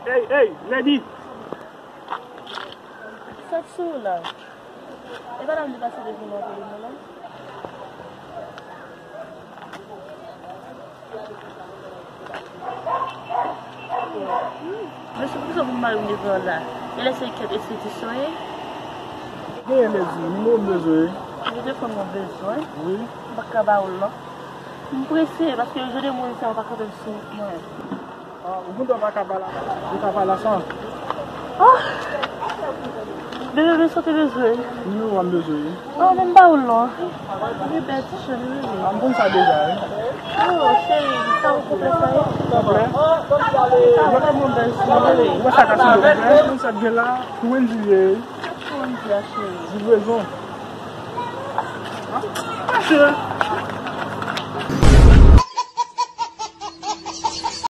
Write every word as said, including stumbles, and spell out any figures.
Ey, ey, lady! Sa k sou ou la? E pa la m di pase devan nan telefòn nan? Mesye, poukisa pou m mare m devan la? E lè se kèt estetisyen w ye? Genyen lè di, nimewo m bezwen. Ou te fè m yon bezwen? Wi. M pa ka ba ou l non. M prese, paske jan de moun sa yo pa kanpe m sou wout mwen. Ah, ou gendwa pa ka ba la, ou ka ba la san. Ah! Bebe, men sa w te bezwen? Nimewo a m bezwen wi. Oh, men m ba ou l non. Li bèl ti cheri, wi. Ah, m konn sa deja wi. Oh, cheri, sa ou konpè sa ye? Konpè? Mwen pa mwen bèl cheri. Ou wè sa ka sou konpè? Ou konn sa k gen la? Pou Wendy ye wi. Pou Wendy a cheri. Livraison. Ah, cheri.